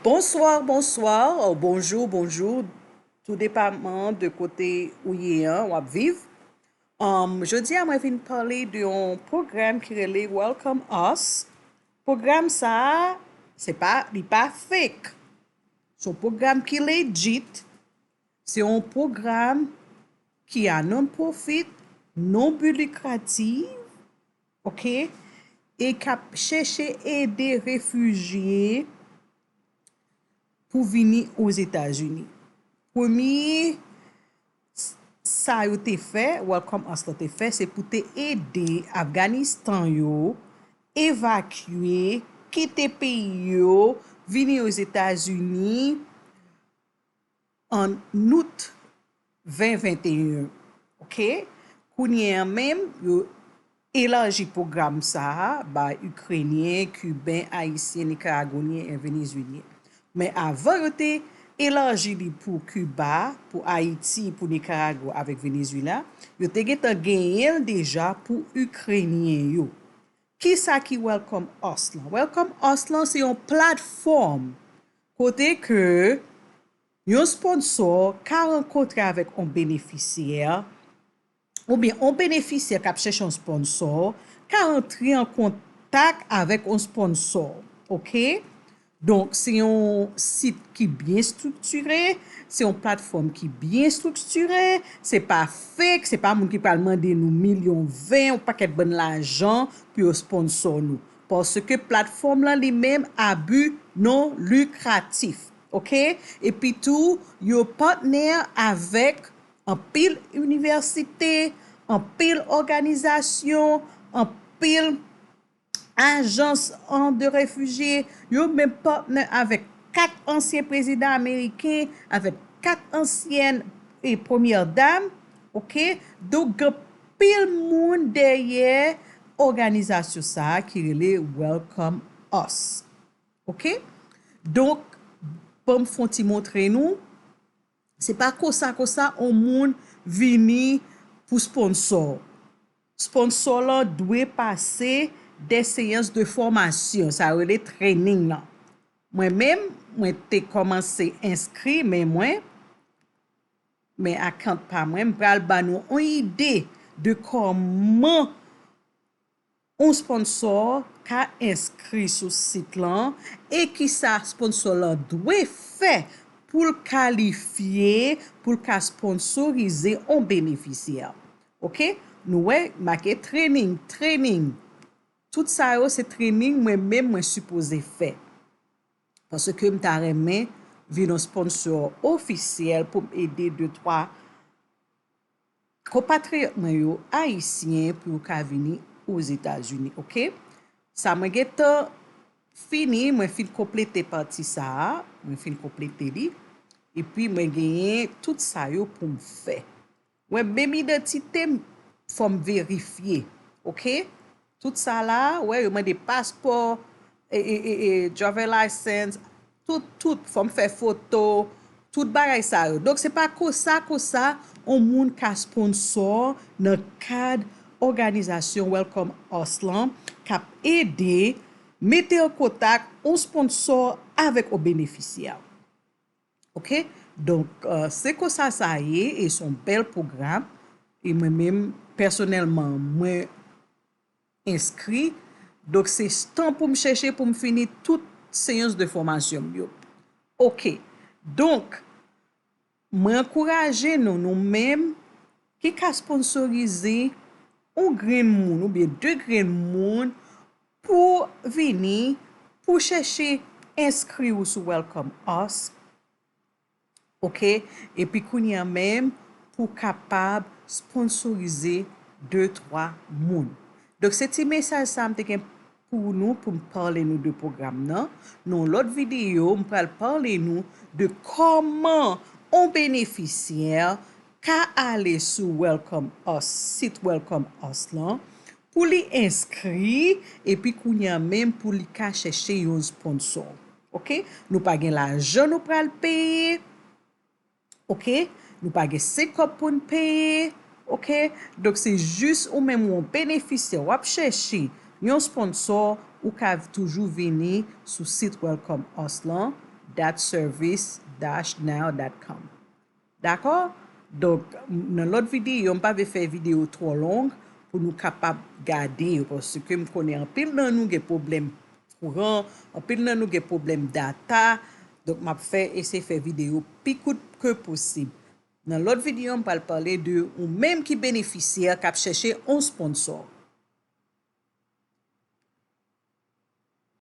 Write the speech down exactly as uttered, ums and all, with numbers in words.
Bonsoir, bonsoir, ou bonjou, bonjou, tou depaman de kote ou ye an, w ap viv. Um, jodi a, mwen vin pale de yon pwogram ki rele Welcome Us. Pwogram sa a, se pa, li pa fake. Se yon pwogram ki legit. Se yon pwogram ki a non-profit, non but lucratif, ok, e k ap chèche ede refijye pou vini Ozetazini. Premye s- sa yo te fè, Welcome Us la te fè, se pou te ede Afganistan yo evakye, kite peyi yo, vini Ozetazini an out ven venteyen. Ok? Kounye a menm, yo elaji pwogram sa a bay Ikrenyen, Kiben, Ayisyen, Nikaragwenyen e Venezuelyen. Men avan yo te elaji li pou Kiba, pou Ayiti, pou Nikaragwa avèk Venezuela, yo te gentan genyen l deja pou Ikrenyen yo. Kisa ki Welcome Us lan? Welcome Us lan se yon platfòm kote ke yon sponsor ka rankontre avèk yon benefisyè, oubyen yon benefisyè k ap chèche yon sponsor ka rantre an kontak avèk yon sponsor, ok? Donk, se yon sit ki byen estriktire, se yon platfòm ki byen estriktire, se pa fake, se pa moun ki pral mande nou milyon ven, yon pakèt bann lajan pou yo sponsor nou. Paske platfòm lan li menm a bi non likratif, ok? Epi tou, yo patnè avèk anpil inivèsite, anpil òganizasyon, anpil ajans, an, de refijye, yo menm patnè avèk kat ansyen prezidan ameriken, avèk kat ansyèn e premyè dam, ok? Donk, gen anpil moun dèyè òganizasyon sa a ki rele Welcome Us, ok? Donk, ban m fè yon ti montre nou. Se pa konsa, konsa, yon moun vini pou sponsor. Sponsor lan dwe pase de seyans de fòmasyon, sa yo rele training lan. Mwen menm, mwen te kòmanse enskri, men mwen, men account pa mwen, m pral ban nou yon ide de kòman yon sponsor ka enskri sou sit lan e kisa sponsor lan dwe fè pou l kalifye, pou l ka sponsorize yon benefisyè. Ok? Nou wè, make training, training. Tout sa yo se training mwen menm mwen sipoze fè. Paske m ta renmen vin yon sponsor ofisyèl pou m ede de twa konpatriyòt mwen yo, ayisyen, pou yo ka vini Ozetazini, ok? Sa mwen gentan fini, mwen fin konplete pati sa a, mwen fin konplete li, epi mwen genyen tout sa yo pou m fè. Mwen menm idantite m, fò m verifye, ok? Tout sa la, wè, yo mande paspò, e, e, e, e, driver license, tout, tout, fò m fè foto, tout bagay sa yo. Donk, se pa konsa, konsa, yon moun ka sponsor nan kad òganizasyon Welcome Us lan, k ap ede mete an kontak yon sponsor avèk yon benefisyè. Ok? Donk, euh, se konsa sa ye, e se yon bèl pwogram. E mwen menm, pèsonèlman, mwen enskri. Donk, se tan pou m chèche pou m fini tout seyans de fòmasyon m yo. Ok. Donk, mwen ankouraje nou, nou menm, ki ka sponsorize yon grenn moun oubyen de grenn moun pou vini, pou chèche enskri w sou Welcome Us. Ok? Epi kounye a menm, pou kapab sponsorize de, twa moun. Donk, se ti mesaj sa a m te gen pou nou, pou m pale nou de pwogram nan. Nan yon lòt videyo, m pral pale nou de kòman yon benefisyè ka ale sou Welcome Us, sit Welcome Us lan, pou li enskri, epi kounye a menm pou li ka chèche yon sponsor. Ok? Nou pa gen lajan nou pral peye. Ok? Nou pa gen senk kòb pou n peye. Ok? Donk, se jis ou menm yon benefisyè, w ap chèche yon sponsor, ou ka toujou vini sou sit Welcome Us lan, dot service dash now dot com. Dakò? Donk, nan lòt videyo, m pa vle fè videyo twò long pou nou kapab gade yo, paske m konnen anpil nan nou gen pwoblèm kouran, anpil nan nou gen pwoblèm data, donk m ap fè eseye fè videyo pi kout ke posib. Nan lòt videyo, m pral pale de ou menm ki benefisyè k ap chèche yon sponsor.